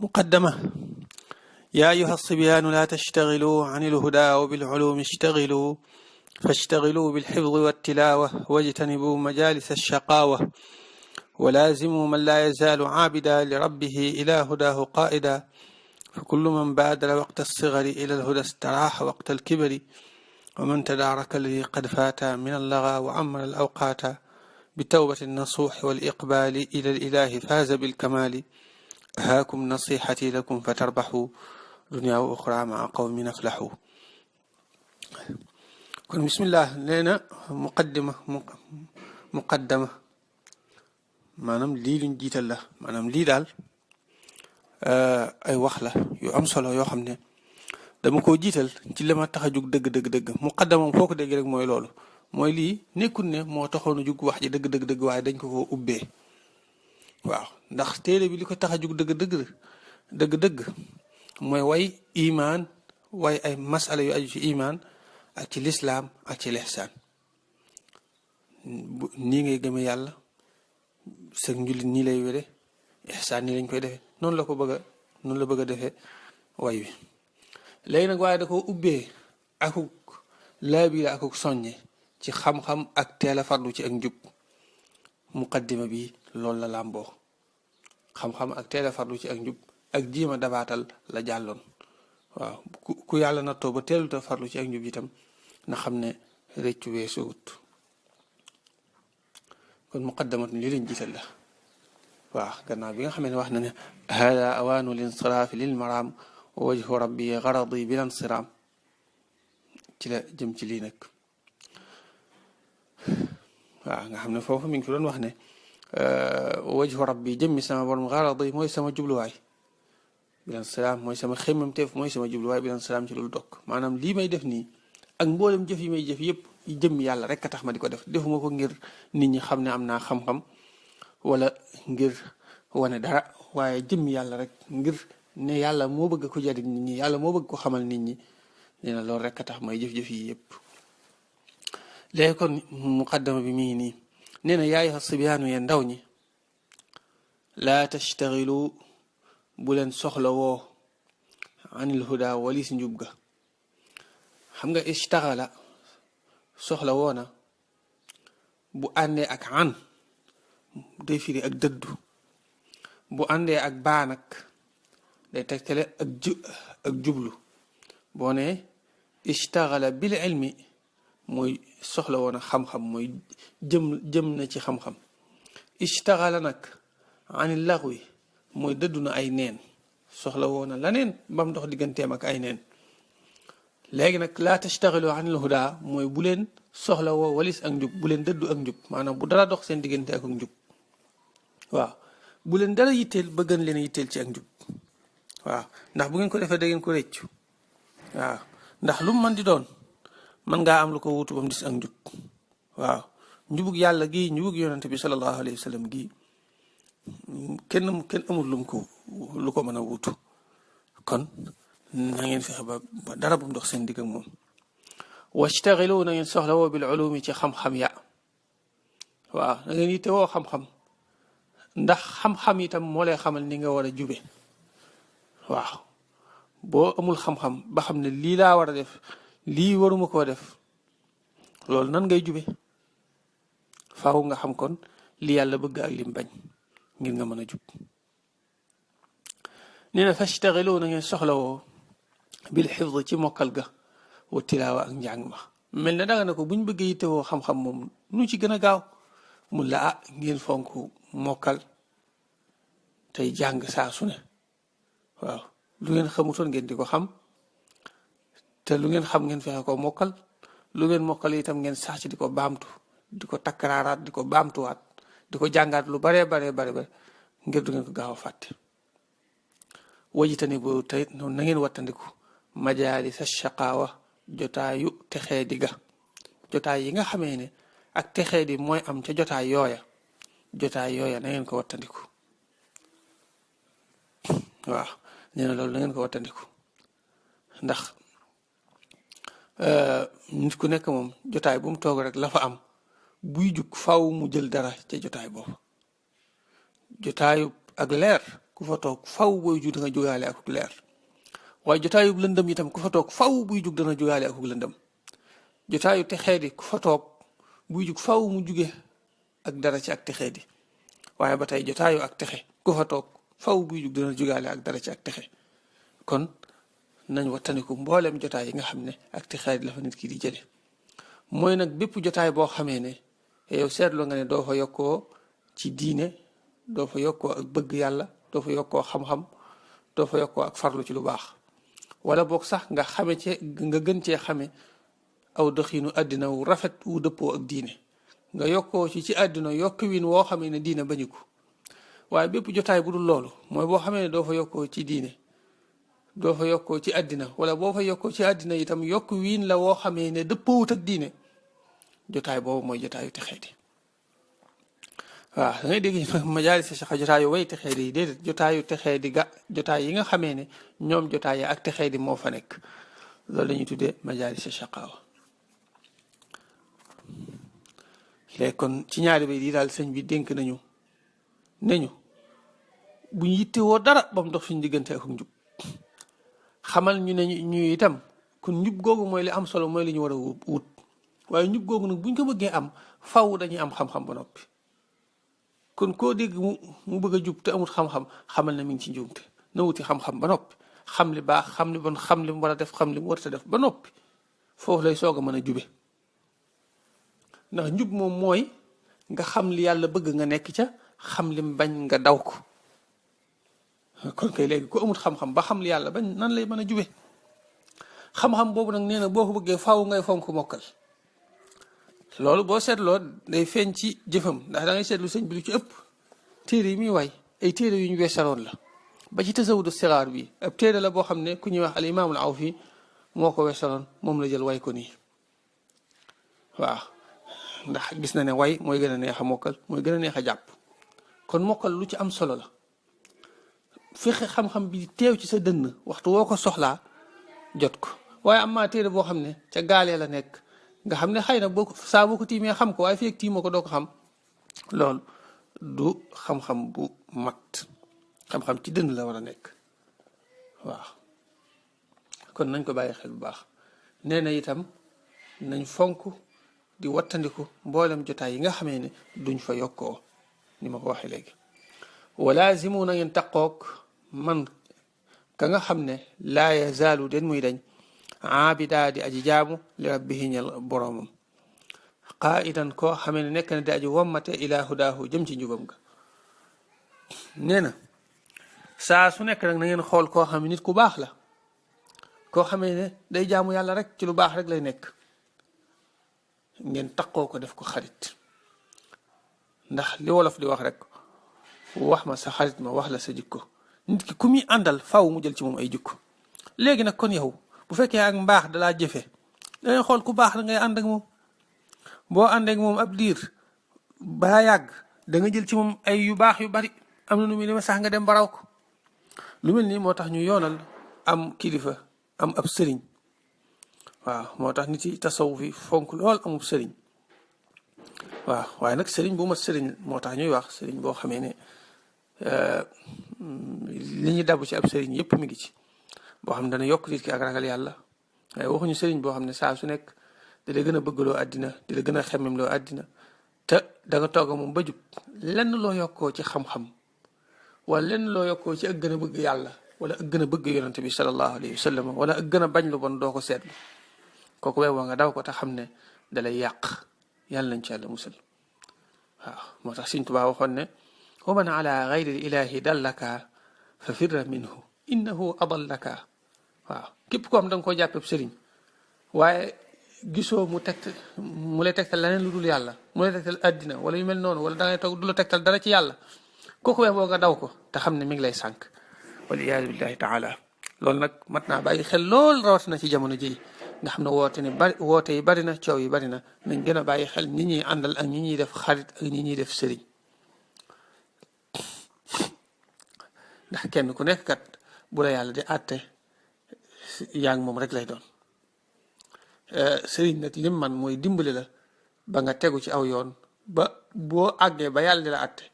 مقدمة. يا أيها الصبيان لا تشتغلوا عن الهدى وبالعلوم اشتغلوا، فاشتغلوا بالحفظ والتلاوة واجتنبوا مجالس الشقاوة، ولازموا من لا يزال عابدا لربه إلى هداه قائدا، فكل من بادر وقت الصغر إلى الهدى استراح وقت الكبر، ومن تدارك الذي قد فات من اللغى وعمر الأوقات بتوبة النصوح والإقبال إلى الإله فاز بالكمال. هاكم نصيحتي لكم فتربحوا دنيا وأخرى مع قوم نفلحوا. kon bismillah nee na muqaddama maanaam lii luñ jiital la, maanaam lii daal ay wax la yu am solo yoo xam ne dama koo jiital ci li ma tax a jug dëgg muqaddama foo ko dégg rek mooy loolu, mooy lii nekkul ne moo taxoon a jug wax ji dëgg waaye dañ ko ko ubbee. waaw ndax téere bi li ko tax a jug dëgg mooy way imaan, way ay masala yu aju ci imaan ak ci lislaam ak ci lihsaan. nii ngay gëme yàlla, sëg njullit nii lay wére, ihsaan nii lañ koy defee, noonu la bëgg a defee way wi. léegi nag waaye da ko ubbee akuk laabiire akuk soññe ci xam-xam ak teel a farlu ci ak njub. muqaddima bi loolu la làmboo, xam-xam ak teel a farlu ci ak njub ak jiima dabaatal la jàlloon. waaw ku yàlla nattoo ba teeluta farlu ci ak njub itam na xam ne rëccu weesuwut. kon muqaddamat li leen jiital la. waaw gannaaw bi nga xam ne wax na ne hada awaanu linsiraafi lil maraam wa wajhu rabbi garadi bil insiraam, ci la jëm ci lii nag. waaw nga xam ne foofu mi ngi fi doon wax ne wajhu rabbi jëmmi sama borom garadi mooy sama jubluwaay, bilan salaam mooy sama xemmemteef, mooy sama jubluwaay, bilan salaam ci loolu dokk. maanaam lii may def nii ak mboolem jëf yi may jëf yëpp jëmmi yàlla rek a tax ma di ko def. defuma ko ngir nit ñi xam ne am naa xam-xam wala ngir wane dara, waaye jëmmi yàlla rek, ngir ne yàlla moo bëgg ko jariñ nit ñi, yàlla moo bëgg ko xamal nit ñi. nee na loolu rek a tax may jëf-jëf yi yëpp. léegi kon muqaddama bi mi ngi nii nee na yaa ayyuha sibyaanu yee ndaw ñi, laa tashtagilu bu leen soxla woo anil huda walis njub ga. xam nga ishtagala soxla woo na bu àndee ak an day firi ak dëddu, bu àndee ak baa nag day tegtale ak jublu. boo ne ishtagala bil ilmi mooy soxla woon a xam-xam, mooy jëm na ci xam-xam. ishtagala nag anil laghwi mooy dëddu na ay neen, soxla woon na la neen ba mu dox digganteem ak ay neen. léegi nag laa tashtagilu anil huda mooy bu leen soxla woo walis ak njub, bu leen dëddu ak njub, maanaam bu dara dox seen diggante ak njub. waaw bu leen dara yitteel ba gën leen yitteel ci ak njub. waaw ndax bu ngeen ko defee da ngeen ko rëccu. waaw ndax lu mu mën di doon mën ngaa am lu ko wuutu ba mu dis ak njub. waaw njubug yàlla gii, njubug yonente bi sallallahu alayhi wa sallam gii kenn amul lu ko mën a wuutu. kon na ngeen fexe ba dara bu mu dox seen digg ak moom. washtagilu na ngeen soxla woo bil ulumi ci xam-xam ya. waaw na ngeen yitte woo xam-xam, ndax xam-xam itam moo lay xamal ni nga war a jube. waaw boo amul xam-xam ba xam ne lii laa war a def, lii waruma koo def, loolu nan ngay jube? faaw nga xam kon li yàlla bëgg ak lim bañ ngir nga mën a jub. nee na fashtagilu na ngeen soxla woo bil xifd ci mokkal ga wa tilaawa ak njàng ma. mel ne danga ne ko buñ bëggee yittewoo xam-xam moom nu ci gën a gaaw mun la ngeen fonk mokkal tey jàng saa su ne. waaw lu ngeen xamutoon ngeen di ko xam, te lu ngeen xam ngeen fexe ko mokkal, lu ngeen mokkal itam ngeen sax ci di ko baamtu, di ko takkaraaraat, di ko baamtuwaat, di ko jàngaat lu bare ngir du ngeen ko gaaw a fàtte. wajitani boobu tey noonu na ngeen wattandiku majaalisa shaqaawa jotaayu texee di ga. jotaay yi nga xamee ne ak texee di mooy am ca jotaay yooya na ngeen ko wattandiku. waaw nee na loolu na ngeen ko wattandiku, ndax nit ku nekk moom jotaay bu mu toog rek la fa am buy jug faaw mu jël dara ca jotaay boobu. jotaayu ak leer ku ku fa toog faw booy jug da nga jógaale ak leer waaye jotaayu lëndëm itam ku fa toog faw buy jug dana jógaale ak lëndëm jotaayu texeedi ku fa toog buy jug faw mu juge ak dara ci ak texeedi waaye ba tey jotaayu ak texe ku fa toog faw buy jug dana jógaale ak dara ci ak texe kon nañ wattandiku mboolem jotaay yi nga xam ne ak texeedi la fa nit ki di jële mooy nag bépp jotaay boo xamee ne yow seetlu nga ne doo fa yokkoo ci diine doo fa yokkoo ak bëgg yàlla doo fa yokkoo xam-xam doo fa yokkoo ak farlu ci lu baax wala boog sax nga xame ci nga gën cee xame aw doxiinu àddina wu rafet wu dëppoo ak diine nga yokkoo ci àddina yokk win woo xamee ne diine bañu ko waaye bépp jotaay bu dul loolu mooy boo xamee ne doo fa yokkoo ci diine doo fa yokkoo ci àddina wala boo fa yokkoo ci àddina itam yokk wiin la woo xamee ne dëppoowut ak diine jotaay boobu mooy jotaayu texeedi waaw da ngay dégg majaalis si sax jotaayu way texeedi yi déedéet jotaayu texeedi ga jotaay yi nga xamee ne ñoom jotaay yi ak texeedi moo fa nekk loolu la ñuy tuddee majaalis si shaqaawa léegi kon ci ñaari bay di daal sëñ bi dénk nañu buñ yittewoo dara ba mu dox suñu diggante ak njub xamal ñu ne ñu itam kon njub googu mooy li am solo mooy li ñu war a wut waaye njub googu nag buñ ko bëggee am faw dañuy am xam-xam ba noppi kon koo dégg mu bëgg a jub te amut xam-xam xamal na mi ngi ci njuumte na wuti xam-xam ba noppi xam li baax xam li bon xam li mu war a def xam li mu war a def ba noppi foofu lay soog a mën a jube ndax njub moom mooy nga xam li yàlla bëgg nga nekk ca xam li mu bañ nga daw ko kon kay léegi ku amut xam-xam ba xam li yàlla bañ nan lay mën a jube xam-xam boobu nag nee na boo ko bëggee faaw ngay fonk mokkal loolu boo seetloo day feeñ ci jëfam ndax da ngay seetlu sëñ bi lu ci ëpp téere yi muy way ay téere yu ñu weesaloon la ba ci tasawudu siraar bi ab téere la boo xam ne ku ñuy wax al imaamul awfi moo ko weesaloon moom la jël way ko nii waaw ndax gis na ne way mooy gën a neex a mokkal mooy gën a neex a jàpp kon mokkal lu ci am solo la fexe xam-xam bi teew ci sa dënn waxtu woo ko soxlaa jot ko waaye am maa téere boo xam ne ca gaalee la nekk nga xam ne xëy na boo ko tiimee xam ko waaye fii ak tiimoo ko doo ko xam loolu du xam-xam bu mat xam-xam ci dënn la war a nekk waaw kon nañ ko bàyyi xel bu baax nee na itam nañ fonk di wattandiku mboolem jotaay yi nga xamee ne duñ fa yokkoo ni ma ko waxee léegi walaazimu na ngeen taqoog man ka nga xam ne laa yazaalu den muy dañ aabidaa di aji jaamu li rabbihi ñal boroomam qaa'idan koo xamee ne nekk na di aji wommate ilaa hudaahu jëm ci njubam ga nee na saa su nekk nag na ngeen xool koo xam ne nit ku baax la koo xamee ne day jaamu yàlla rek ci lu baax rek lay nekk ngeen taqoo ko def ko xarit ndax li wolof di wax rek wax ma sa xarit ma wax la sa jikko nit ki ku muy àndal faaw mu jël ci moom ay jikko léegi nag kon yow bu fekkee ak mbaax dalaa jëfe dangay xool ku baax da ngay ànd ak moom boo ànd ak moom ab diir balaa yàgg da nga jël ci moom ay yu baax yu bari am na nu muy demee sax nga dem baraw ko lu mel nii moo tax ñu yoonal am kilifa am ab sëriñ waaw moo tax nit yi tasawuf yi fonk lool amub sëriñ waaw waaye nag sëriñ bu mat sëriñ moo tax ñuy wax sëriñ boo xamee ne li ñu dabu ci ab sëriñ yépp mi ngi ci boo xam ne dana yokk nit ki ak ragal yàlla waaye waxuñu sëriñ boo xam ne saa su nekk di la gën a bëggloo àddina di la gën a xemmem loo àddina te da nga toog moom ba jub lenn loo yokkoo ci xam-xam wala lenn loo yokkoo ci ak gën a bëgg yàlla wala ak gën a bëgg yonante bi sallallahu alayhi wa sallam wala ak gën a bañ lu bon doo ko seetlu kooku weewoo nga daw ko te xam ne dalay yàq yàlla nañ ci yàlla musal waaw moo tax Sëriñ Tuubaa waxoon ne wa man ala gayri ilahi dallaka fa firra minhu innahu adallaka waaw képp koo xam da nga koo jàppee sëriñ waaye gisoo mu lay tegtal leneen lu dul yàlla mu lay tegtal àddina wala yu mel noonu wala da ngay toog du la tegtal dara ci yàlla kooku weexoo nga daw ko te xam ne mi ngi lay sànq waliyaadu billahi taala loolu nag mat naa bàyyi xel lool rawatina ci jamono ji nga xam ne woote yi bari na coow yi bari na nañ gën a bàyyi xel ñi ñuy àndal ak ñi ñuy def xarit ak ñi ñuy def sëriñ ndax kenn ku nekk kat bu la yàlla di àtte yaa ngi moom rek lay doon sëriñ nag lim man mooy dimbali la ba nga tegu ci aw yoon ba boo àggee ba yàlla di la àtte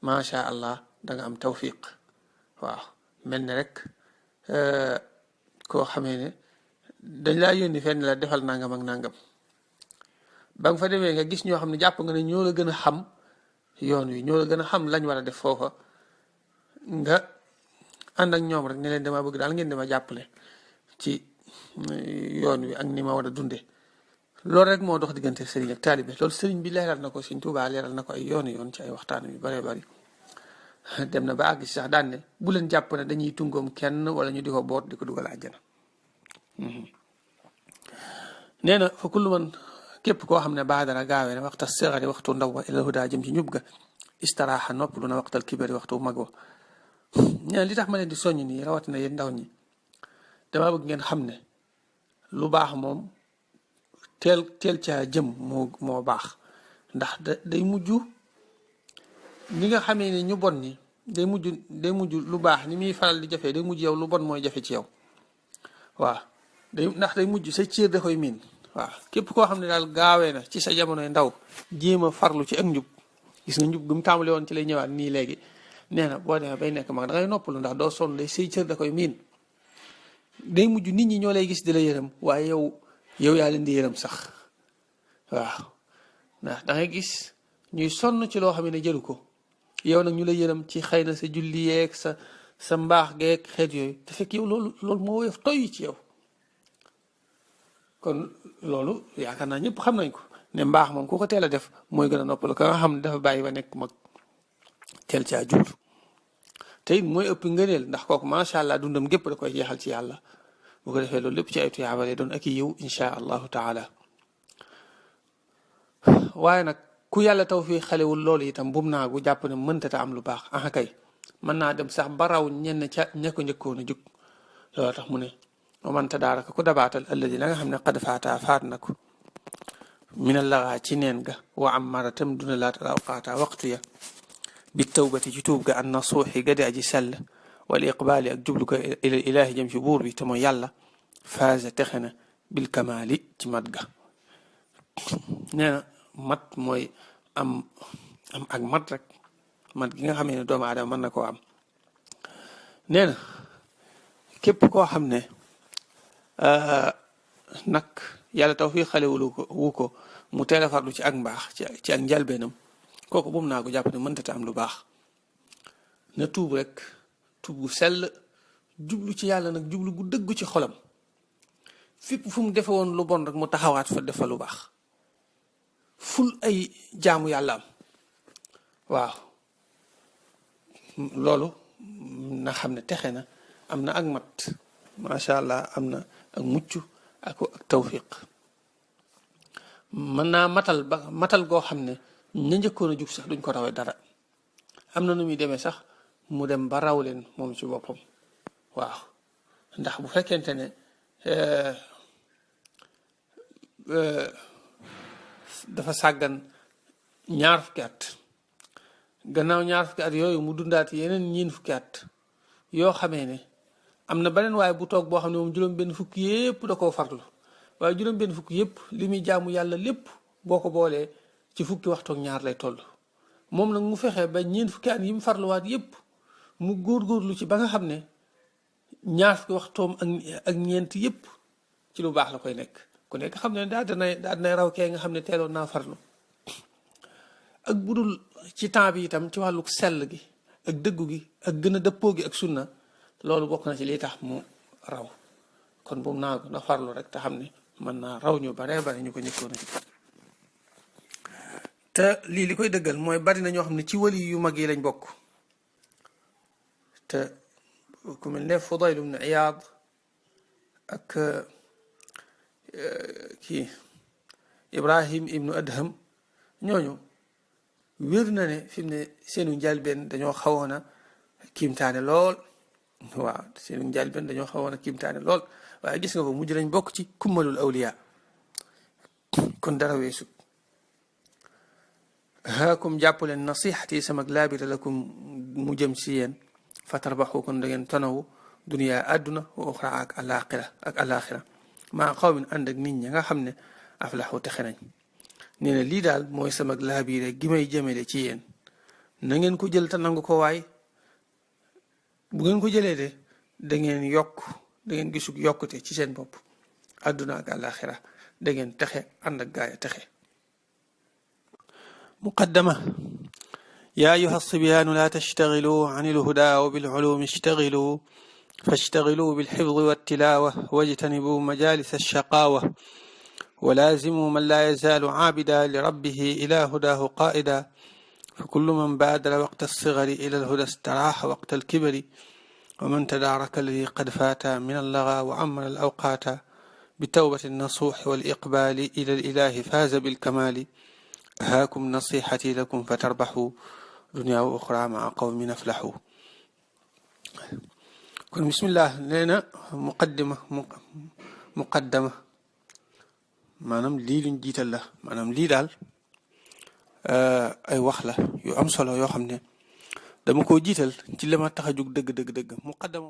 macha allah da nga am tawfiq waaw mel ne rek koo xamee ne dañ laa yónni fenn la defal nangam ak nangam ba nga fa demee nga gis ñoo xam ne jàpp nga ne ñoo la gën a xam yoon wi ñoo la gën a xam lañ war a def foofa nga ànd ak ñoom rek ne leen dama bëgg daal ngeen dama jàppale ci yoon wi ak ni ma war a dunde loolu rek moo dox diggante sëriñ ak taalibe loolu sëriñ bi leeral na ko Sëriñ Tuubaa leeral na ko ay yoon ci ay waxtaan yu bare bari dem na ba àgg si sax daan ne bu leen jàpp ne dañuy tungoom kenn wala ñu di ko boot di ko dugal àjjana nee na fa kullu man képp koo xam ne baadara gaawee ne waxta sixari waxtu ndaw wa ilal hudaa jëm ci njub ga istaraaxa noppalu na waxtal kibari waxtu mag wa nee na li tax ma leen di soññ nii rawatina yéen ndaw ñi dama bëgg ngeen xam ne lu baax moom teel caa jëm moo baax ndax day mujj ni nga xamee ne ñu bon ni day mujj lu baax ni muy faral di jafe day mujj yow lu bon mooy jafe ci yow waaw ndax day mujj sa ciir da koy miin waaw képp koo xam ne daal gaawee na ci sa jamonoy ndaw jéem a farlu ci ak njub gis nga njub gu mu tàmbale woon ci lay ñëwaat nii léegi nee na boo demee bay nekk mag da ngay noppalu ndax doo sonn day say cër da koy miin day mujj nit ñi ñoo lay gis di la yërëm waaye yow yaa leen di yërëm sax waaw ndax da ngay gis ñuy sonn ci loo xam ne jëru ko yow nag ñu lay yërëm ci xëy na sa julli yeeg sa mbaax geeg xeet yooyu te fekk yow loolu moo woyof toy ci yow kon loolu yaakaar naa ñëpp xam nañ ko ne mbaax moom ku ko teel a def mooy gën a noppalu ka nga xam ne dafa bàyyi ba nekk mag teel caa jublu te it mooy ëpp ngëneel ndax kooku macha allah dundam gépp da koy jeexal ci yàlla bu ko defee loolu lépp ci ay tuyaaba lay doon ak i yiw insha allahu taala waaye nag ku yàlla taw fii xalewul loolu itam bum naagu jàpp ne mëntata am lu baax aha kay mën naa dem sax ba raw ñenn ca ña ko njëkkoon a jug loolu tax mu ne man tadaaraka ku dabaatal alladi la nga xam ne qad faat na ko minal laxaa ci neen ga wa am maratam duna laatal awqaata waxtu ya bi tawbati ci tuub ga an nasuuxi ga di aji sell wal iqbaali ak jublu ko ila ilaahi jëm ci buur bi te mooy yàlla faasa texe na bil kamaali ci mat ga nee na mat mooy am ak mat rek mat gi nga xamee ne doomu aadama mën na koo am nee na képp koo xam ne nag yàlla taw fii xale wu ko mu teel a farlu ci ak mbaax ci ak njalbeenam kooku bu mu naa ko jàpp ne mëntata am lu baax na tuub rek tuub gu sell jublu ci yàlla nag jublu gu dëggu ci xolam fépp fu mu defe woon lu bon rek mu taxawaat fa defa lu baax ful ay jaamu yàlla am waaw loolu na xam ne texe na am na ak mat macha allah am na ak mucc ak tawfiq mën naa matal goo xam ne ña njëkkoon a jug sax duñ ko rawee dara am na nu muy demee sax mu dem ba raw leen moom ci boppam waaw ndax bu fekkente ne dafa sàggan ñaar fukki at gannaaw ñaar fukki at yooyu mu dundaat yeneen ñiin fukki at yoo xamee ne am na beneen waaye bu toog boo xam ne moom juróom-benn fukki yépp da koo farlu waaye juróom-benn fukki yépp li muy jaamu yàlla lépp boo ko boolee ci fukki waxtu ak ñaar lay toll moom nag mu fexe ba ñeent fukki at yi mu farluwaat yépp mu góorgóorlu ci ba nga xam ne ñaar fukki waxtoom ak ñeent yépp ci lu baax la koy nekk ku nekk xam ne daa dinay raw kee nga xam ne teeloon naa farlu ak budul ci temps bi itam ci wàllu sell gi ak dëggu gi ak gën a dëppoo gi ak sunna loolu bokk na ci lii tax mu raw kon bu mu naa ko na farlu rek te xam ne mën naa raw ñu bare ñu ko ñëkkoon a ci te lii li koy dëggal mooy bari na ñoo xam ne ci wali yu mag yi lañ bokk te ku mel ne Fudayl ibn Iyaad ak kii Ibrahim ibnu Adham ñooñu wér na ne fi mu ne seenu njëlbeen dañoo xawoon a kiimtaane lool waaw seenu njëlbeen dañoo xawoon a kiimtaane lool waaye gis nga ko mujj lañ bokk ci kummalul awliya kon dara weesu haakum jàpp leen nasihati sama laabira lakum mu jëm si yéen fa tarbaxu kon da ngeen tonawu duniyaa àdduna wa uxra ak alaxira maa qawmin ànd ak nit ñi nga xam ne aflaxu texe nañ nee na lii daal mooy sama laabire gi may jëmale ci yéen na ngeen ko jël te nangu ko waay bu ngeen ko jëlee de da ngeen gisug yokkute ci seen bopp àdduna ak àllaaxira da ngeen texe ànd ak gaaya texe. muqaddama yaa ayyuha sibyaanu laa tashtagilu an ilhuda wa bilculuum ishtagilu fashtagilu bilxifdi wattilaawa wajtanibu majalis alshaqaawa walaazimu man laa yazaalu caabida lirabbihi ila hudaahu qaa'ida فكل من بادر وقت الصغر إلى الهدى استراح وقت الكبر ومن تدارك الذي قد فات من اللغى وعمر الأوقات بتوبة النصوح والإقبال إلى الإله فاز بالكمال أهاكم نصيحتي لكم فتربحوا دنيا وأخرى مع قوم نفلحوا. kon bismillah nee na muqaddama maanaam lii luñ jiital la maanaam lii daal ay wax la yu am solo yoo xam ne dama koo jiital ci li ma tax a jug dëgg muqaddama